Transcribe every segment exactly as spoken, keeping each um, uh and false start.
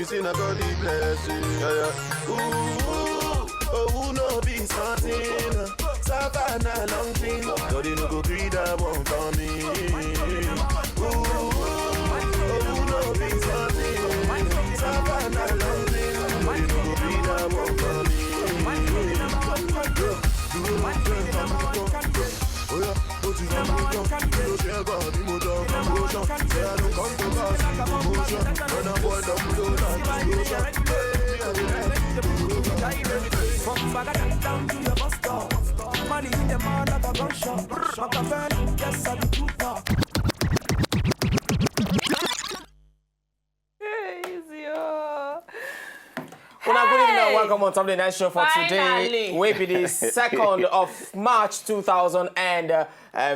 Tina God the bless you. Yeah, yeah. Ooh, oh, who no be something? Savannah long thing. God, you no go gree that one for me. Ooh, oh, who no be something? Savannah long thing. God, you no go gree that one for me. Una good evening and welcome on top of the night show for today. Wey be the second of March two thousand and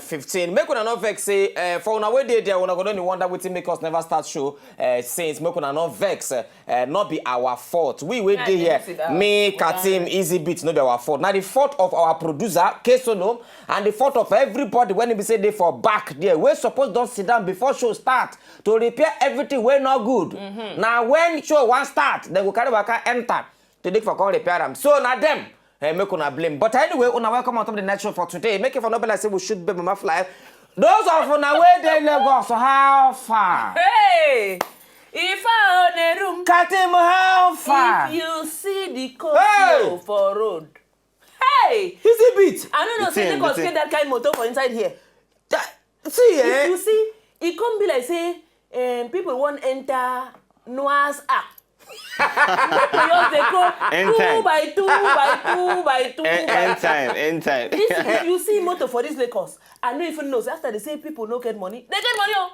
fifteen. Make una no vex say uh, for una wey dey there, una go don dey wonder wetin make us never start show uh, since. Make una no vex, uh, uh, no be our fault. We wey dey here, me, Katim, Easy Beat, no be our fault. Na the fault of our producer, Kesono, and the fault of everybody when be say dey for back there. We suppose don sit down before show start to repair everything wey no good. Mm -hmm. Na when show wan start, dem go carry waka enter to dig for come repair am. So na dem eh, make una blame. But anyway, una welcome on top of the night show for today. Make it for no be like say we shoot baby mama fly. Those of una wey dey Lagos, how far? Hey! Ifa Onerum. Katim, how far? If you see the coast hey! For road. Hey! Easy beat. I don't know, say Lagos get that kind motor for inside here. That, see, eh? If you see, it come be like say um, people wan enter Noah's Ark. People just dey go two by two by two by two by two. End time, end time. This, you see motor for this Lagos. I no even know. So after they say people no get money, they get money. Oh.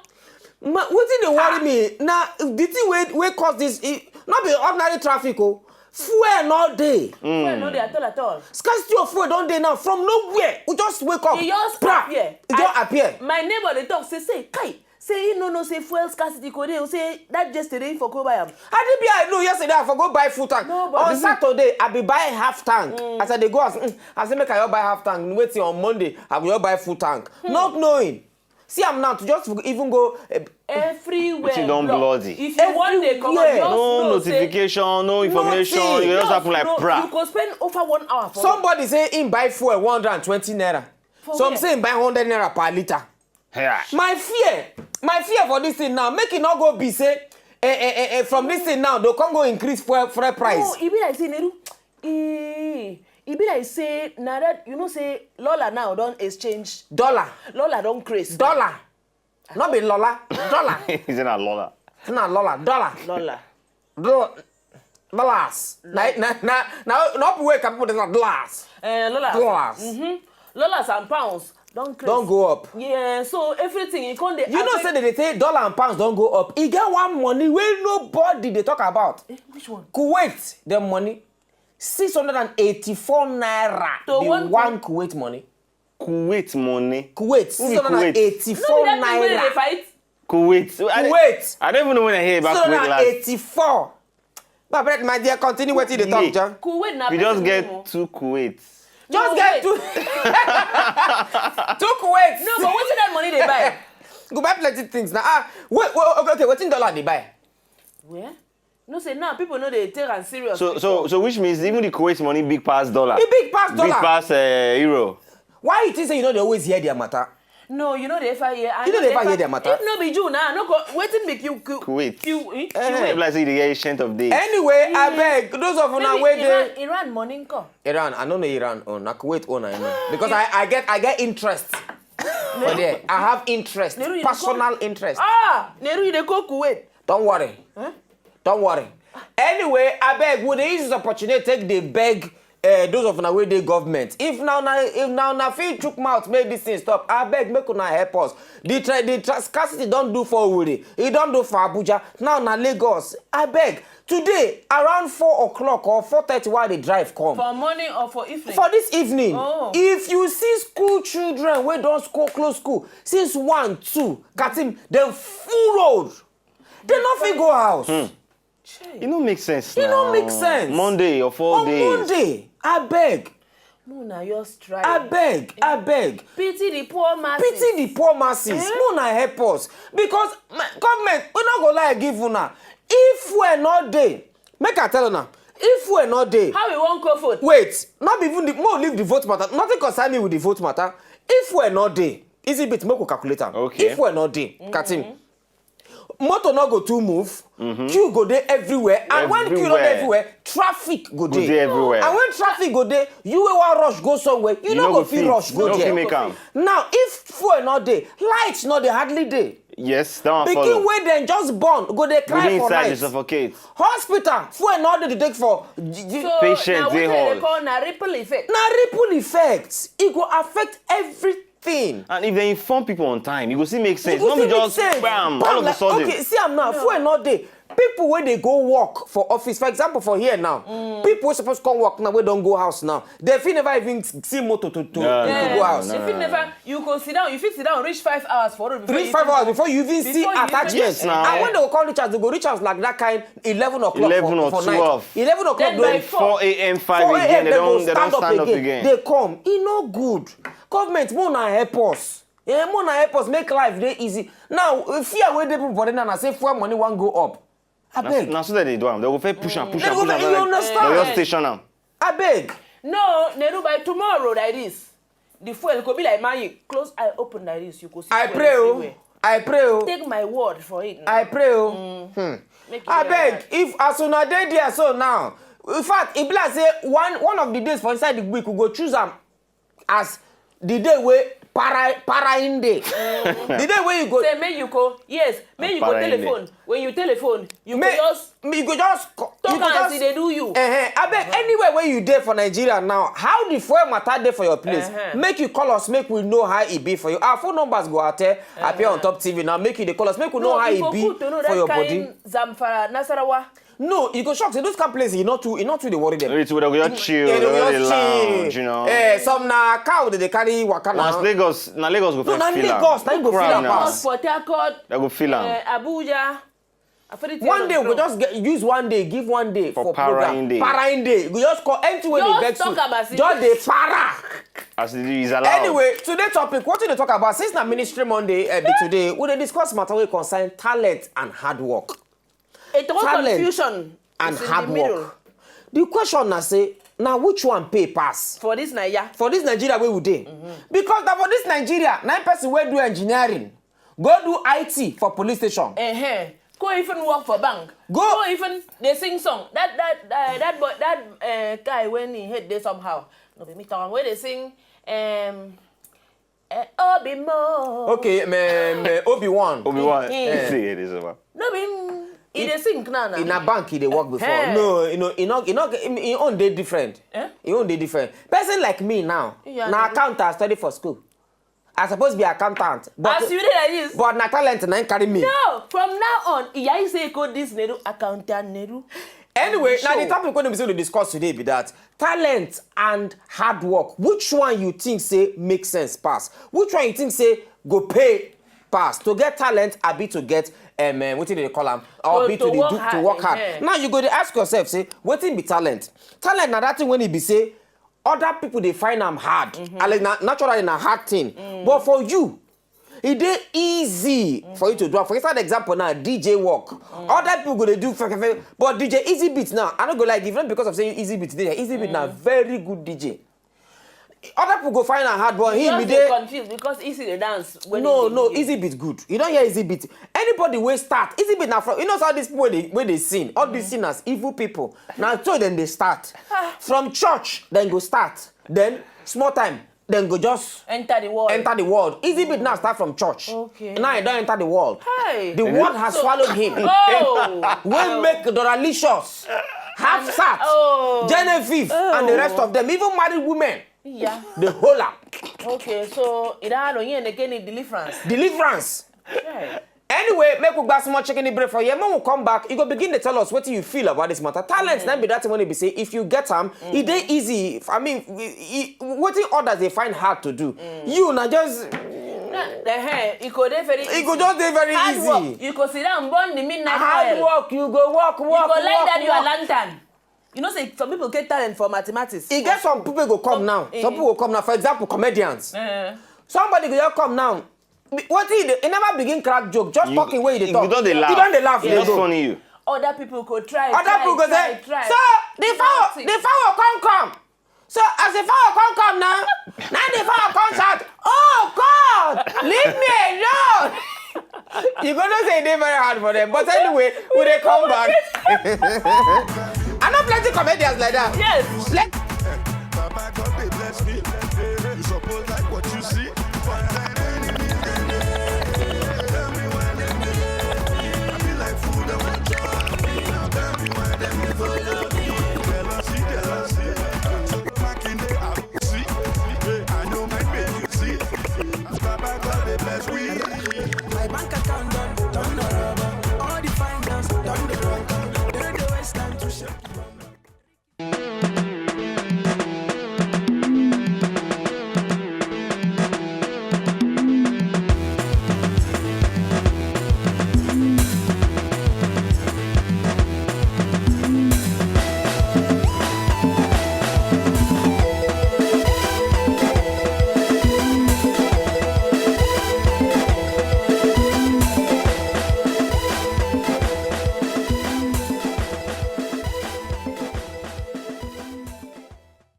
Ma, wetin dey worry me na the thing wey wey cause this e no be ordinary traffic o fuel no dey. Fuel no dey at all at all. Scarcity of fuel don dey now from nowhere we just wake up. E just appear. E just appear. My neighbor dey talk say say kai say he no know say fuel scarcity go dey o say that yesterday he for go buy am. Adibi I know yesterday I for go buy full tank. No, but on Saturday I be buy half tank. Mm. As I dey go house, mm, I say make I just buy half tank. Wait till on Monday I go just buy full tank. Hmm. Not knowing. See am now to just even go. Uh, everywhere. Wetin don bloody. If you wan dey comot, just no know say notification, no information. Nothing. E go just happen like pra. You go spend over one hour for. Somebody say him buy fuel one hundred and twenty naira. For some where? Say him buy hundred naira per litre. Yeah. My fear, my fear for this thing now, make e no go be say, eh, eh, eh, eh, from this thing now, they come go increase fuel, fuel price. No, e be like say Neru, e, e be like say na that you know say Lola now don exchange. Dollar. Lola don craze. Dollar. No be Lola, dollar. Is it not Lola? It's not Lola, dollar. Lola. Do, dollars. Na na na na no be wey can people dey say dollars. Eh, dollars. Dollars. Mm-hmm. Dollars and pounds don craze. Don go up. Yeah, so everything e come dey. You know say they dey say dollar and pounds don go up. E get one money wey nobody dey talk about. Eh, which one? Kuwait, the money. Six hundred and eighty-four naira. To be one, one Kuwait money. Kuwait money. Kuwait, six hundred and eighty-four naira. Kuwait. Kuwait. I, Kuwait. I don't even know when I hear about Kuwait last. Six hundred and eighty-four. My brother, my dear, continue wetin you dey talk, John. Kuwait na. We just get two Kuwait. Just get two. Two Kuwait. No, but wetin that money dey buy? Go buy plenty things now. Ah, wait, wait, okay, okay, wetin dollar dey buy? Where? No say now people no dey take am serious. So so so which means even the Kuwait money big pass dollar. E big pass dollar. Big pass uh, euro. Why you think say you no dey always hear their matter? No, you no dey ever hear. You no dey ever hear their matter. If no be you now, no go. Wetin be Q Q Kuwait. Q eh, Kuwait. Like say you dey hear ancient of days. Anyway, mm. Abeg, those of una wey dey. Iran, Iran money nko. Iran, I no know Iran own. Na Kuwait own I know because I I get I get interest. For there, I have interest, Neru, personal interest. Ah, Neru, you dey go Kuwait. Don't worry. Huh? Don't worry. Anyway, I beg, would they use this opportunity take they beg uh, those of una wey dey government? If now na if now na fit chook mouth make this thing stop, I beg make una help us. The tra the tra scarcity don do for Owerri, e don do for Abuja, now na Lagos. I beg, today around four o'clock or four thirty while they drive come. For morning or for evening? For this evening. Oh. If you see school children wey don school close school since one, two, Katim, dem full road. Dem no fit go house. Hmm. E no make sense. E no make sense. Monday or four on days. On Monday, abeg. Una just try. Abeg, eh? Abeg. Pity the poor masses. Pity the poor masses. Eh? Una help us because government, we no go lie give una. If fuel no dey, make I tell una, if fuel no dey, how we wan go vote? Wait, not be even the, more leave the vote matter. Nothing concern me with the vote matter. If fuel no dey, easy bit, make we calculate am. Okay. If fuel no dey, Katim, motor no go too move. Queue go dey everywhere, and when queue no dey everywhere, traffic go dey everywhere. And when traffic go dey, you wey wan rush go somewhere, you no go fit rush go there. Now, if fuel no dey, light no dey hardly dey. Yes, that one follow. Pikin wey dem just born go dey cry for night. Go dey inside, dey suffocate. Hospital, fuel no dey to take for patient dey hall. So na wetin dem dey call na ripple effect. Na ripple effect. E go affect everything. And if dem inform people on time, e go still make sense. E go still make sense. No be just bam, all of a sudden. Okay, see am now. Fuel no dey. People wey dey go work for office, for example, for here now, people wey suppose come work now, wey don go house now, dem fit never even see motor to, to, to go house. Dem fit never, you go sit down, you fit sit down, reach five hours for road before you even see attachments. Yes, now. And when dem go come reach house, dem go reach house like that kind eleven o'clock for, for night. Eleven or twelve. Eleven o'clock. Then by four a.m., five again, dem don stand up again. Dey come. E no good. Government, make una help us. Eh, make una help us make life dey easy. Now, fear wey dey people body now, na say fuel money wan go up. Abeg. Na so dem dey do am. Dem go first push am, push am, push am. You understand? Dem go just station am. Abeg. No, Neru, by tomorrow like this, the fuel go be like magic. Close eye, open like this, you go see fuel everywhere. I pray o. I pray o. Take my word for it now. I pray o. Abeg, if as una dey there so now, in fact, e be like say one, one of the days for inside the week, we go choose am as the day wey para, para in dey. The day wey you go say make you go, yes, make you go telephone. When you telephone, you go just, you go just talk as e dey do you. Abeg, anywhere wey you dey for Nigeria now, how the fuel matter dey for your place? Make you call us, make we know how e be for you. Our phone numbers go out there, appear on top T V now. Make you dey call us, make we know how e be for your body. Zamfara, Nasarawa. No, you go shock say those kind places, e no too, e no too dey worry them. It's where they go just chill, they go just lounge, you know. Eh, some na cow dey carry waka now. Once Lagos, na Lagos go feel am. No, na Lagos, na you go feel am pass. Port Harcourt, they go feel am. Eh, Abuja. One day we go just get, use one day, give one day for program. Parain day. Parain day. We just call anything wey dey vex you. Just dey para. As it is allowed. Anyway, today topic, wetin we dey talk about, since na Ministry Monday, eh, be today, we dey discuss matter wey concern talent and hard work. Talent and hard work. The question na say, na which one pay pass? For this Naija. For this Nigeria wey we dey. Because na for this Nigeria, na person wey do engineering, go do I T for police station. Go even work for bank. Go even dey sing song. That, that, uh, that boy, that, uh, guy when he head dey somehow. No be me talk am, wey dey sing, um, Eh, Obi Mo. Okay, me, me, Obi Wan. Obi Wan. Eh. See, it is over. No be him. He dey sing now, now. In a bank, he dey work before. No, you know, he not, he not, he, he own dey different. He own dey different. Person like me now, na accountant, I study for school. I suppose be accountant, but as you dey like this, but na talent na him carry me. No, from now on, Iya say go this Neru, accountant Neru. Anyway, now the topic wey we dey discuss today be that talent and hard work. Which one you think say make sense pass? Which one you think say go pay pass? To get talent, abi to get, um, um, wetin dem dey call am, or be to dey do, to work hard. Now you go dey ask yourself, say, wetin be talent? Talent na that thing when e be say other people dey find am hard. And like na, naturally na hard thing. But for you, e dey easy for you to do am. For inside example now, D J work. Other people go dey do fe-, fe-, fe-, but D J Easy Beat now, I no go lie give, not because of say Easy Beat dey there. Easy Beat na very good D J. Other people go find am hard, but him dey confused because Easy dey dance. No, no, Easy Beat good. You don hear Easy Beat? Anybody wey start, Easy Beat na from, you know, some of these people wey dey, wey dey sing, all these singers, evil people. Na so dem dey start. From church, dem go start. Then small time, dem go just enter the world. Enter the world. Easy Beat now start from church. Okay. Now he don enter the world. Hey. The world has swallowed him. Oh. Wey make Doralicious, Hafsat, Genevieve, and the rest of them, even married women. Yeah. The whole am. Okay, so it had on here again in deliverance. Deliverance. Anyway, make we gba small chicken break for here. When we come back, you go begin to tell us what you feel about this matter. Talent, na be that thing when e be say, if you get am, e dey easy. I mean, e, e, wetin others dey find hard to do. You na just the hair, e go dey very easy. E go just dey very easy. Hard work. You go sit down, burn the midnight oil. Hard work, you go work, work, work. You go light that your lantern. You know say some people get talent for mathematics. E get some people go come now. Some people go come now. For example, comedians. Somebody go just come now. Wetin e dey, e never begin crack joke. Just talking wey e dey talk. You don dey laugh. You don dey laugh. E just funny you. Other people go try. Other try, people go try, say, try. So the fowl, Nothing. The fowl come come. So as the fowl come come now, now the fowl come shout, "Oh God, leave me alone." You go know say e dey very hard for them, but anyway, we dey come back. I know plenty comedians like that. Yes. Let